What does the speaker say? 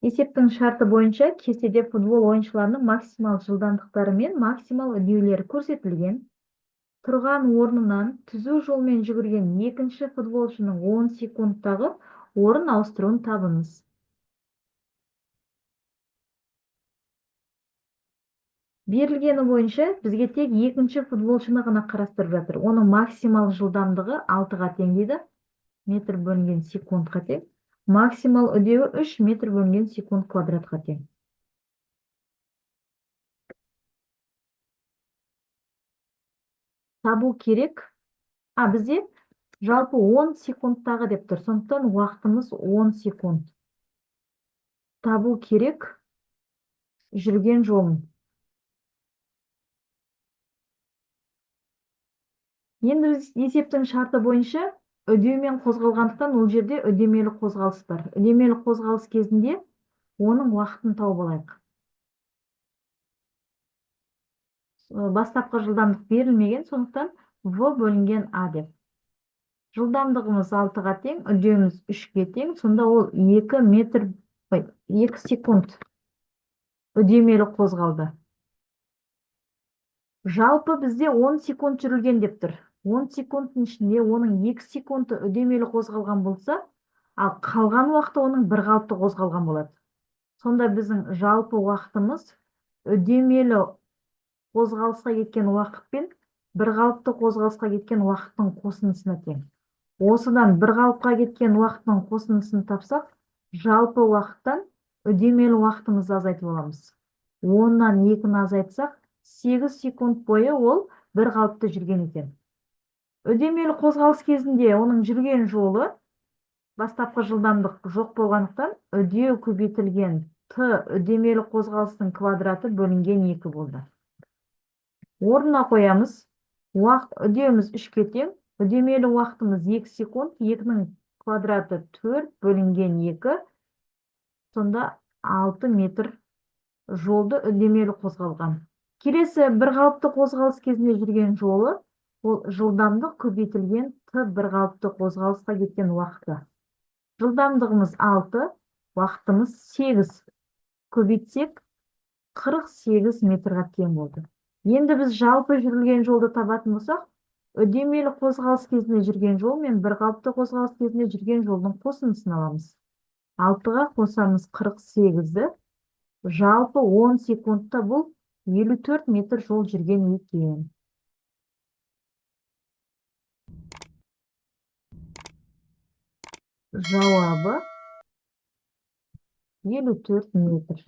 Есептің шарты бойынша кестеде футбол ойыншыларының максимал жылдамдықтары мен максимал үдеулері көрсетілген. Тұрған орнынан түзу жолмен жүгірген екінші футболшының 10 секундтағы орын ауыстыруын табыңыз. Берілгені бойынша бізге тек екінші футболшыны ғана қарастырып жатыр. Оның максимал жылдамдығы 6-ға тең дейді, метр бөлінген секундқа тең. Максимал үдеуі 3 метр бөлінген секунд квадратқа тең. Табу керек. Бізде жалпы 10 секундтағы деп тұр. Сондықтан уақытымыз 10 секунд. Табу керек жүрген жолын. Енді біз есептің шарты бойынша үдеумен қозғалғандықтан ол жерде үдемелі қозғалыс бар. Үдемелі қозғалыс кезінде оның уақытын тауып алайық. Бастапқы жылдамдық берілмеген, сондықтан В бөлінген А деп. Жылдамдығымыз 6-ға тең, үдеуіміз 3-ке тең, сонда ол 2 метр, ой, 2 секунд үдемелі қозғалды. Жалпы бізде 10 секунд жүрілген деп тұр. 10 секундтың ішінде оның 2 секунды үдемелі қозғалған болса, ал қалған уақыты оның бір қалыпты қозғалған болады. Сонда біздің жалпы уақытымыз үдемелі қозғалысқа кеткен уақыт пен бір қалыпты қозғалысқа кеткен уақыттың қосындысына тең. Осыдан бір қалыпқа кеткен уақыттың қосындысын тапсақ, жалпы уақыттан үдемелі уақытымызды азайтып аламыз. 10-нан 2-ні азайтсақ, 8 секунд бойы ол бір қалыпты жүрген екен. Үдемелі қозғалыс кезінде оның жүрген жолы бастапқы жылдамдық жоқ болғандықтан үдеу көбейтілген т үдемелі қозғалыстың квадраты бөлінген 2 болды. Орнына қоямыз. Уақыт үдеуіміз 3-ке тең, үдемелі уақытымыз 2 секунд, 2-нің квадраты 4 бөлінген 2, сонда 6 метр жолды үдемелі қозғалған. Келесі бір қалыпты қозғалыс кезінде жүрген жолы ол жылдамдық көбейтілген т бір қалыпты қозғалысқа кеткен уақыты. Жылдамдығымыз 6, уақытымыз 8. Көбейтсек 48 метрға тең болды. Енді біз жалпы жүрілген жолды табатын болсақ, үдемелі қозғалыс кезінде жүрген жол мен бір қалыпты қозғалыс кезінде жүрген жолдың қосындысын аламыз. 6-ға қосамыз 48-ді. Жалпы 10 секундта бұл 54 метр жол жүрген екен. Жауабы 54 метр.